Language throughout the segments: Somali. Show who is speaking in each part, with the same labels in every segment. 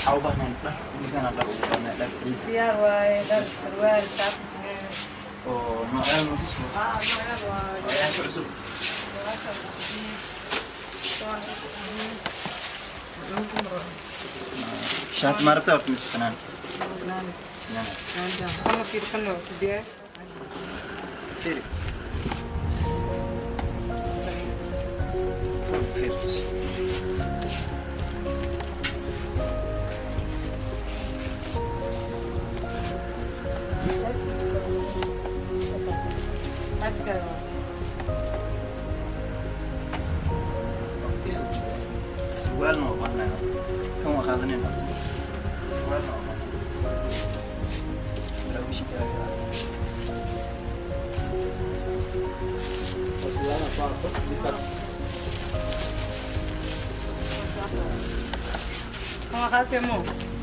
Speaker 1: Waxaa u baahnayn dhar, ninkaan dhar ugu baahnayn, dhar ciid.
Speaker 2: Diyaar waaye, dhar, sarwaal, shaati.
Speaker 1: Oo noocyaal nuusus noocyaasha cusub. Shaati ma rabtaa horta mise fanaan? Fanaan. Fiiri. Fiiri. Okay. Sarwaalna waa baahnay, kan waa qaadanayn horta. Sarwaalna waa baahnay, saraawiishii kale.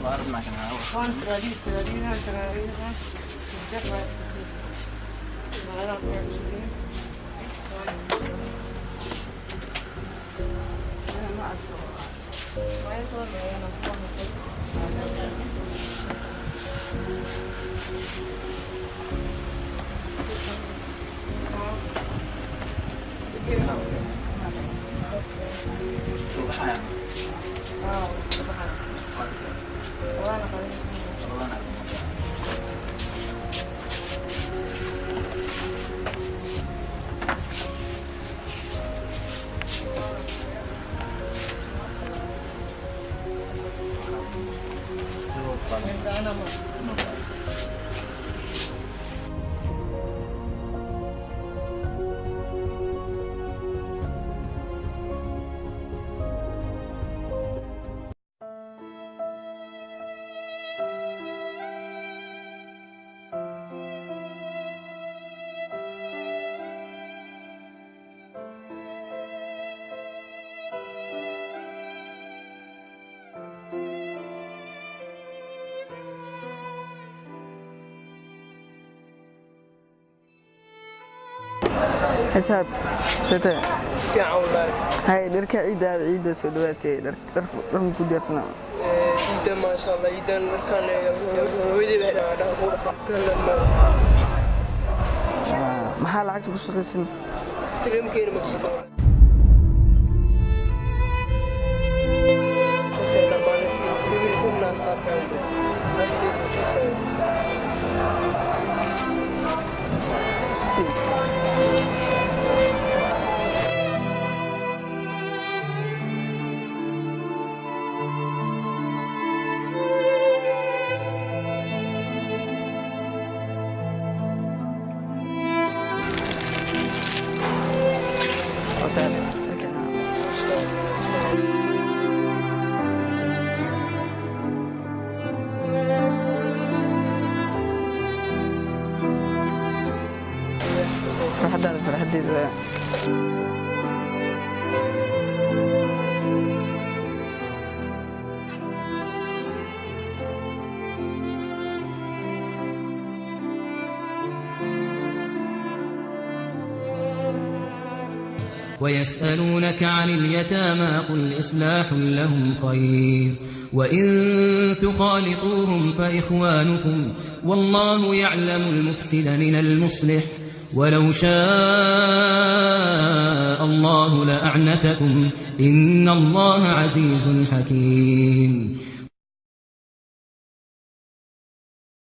Speaker 1: Waa rabnaa kan haa. Isku soo baxayaan, isku qaadi karaa labadan. Sidoo kale. No problem.
Speaker 3: Xisaab sete.
Speaker 4: Fiican wallaahi.
Speaker 3: Hay, dharka ciidda, ciidda soo dhawaatay, dhar dhar dhar ma ku diyaarsanaa?
Speaker 4: Ciidda maasha Allah, ciidan markaan hooyadii bay dhahaa.
Speaker 3: Maxaa lacagta ku shaqaysan?
Speaker 4: Tirimkeena ma
Speaker 3: Oo saaxiib dharka. Farxadaada farxadeeda waa.
Speaker 5: ويسألونك عن اليتامى قل إصلاح لهم خير وإن تخالطوهم فإخوانكم والله يعلم المفسد من المصلح ولو شاء الله لأعنتكم إن الله عزيز حكيم.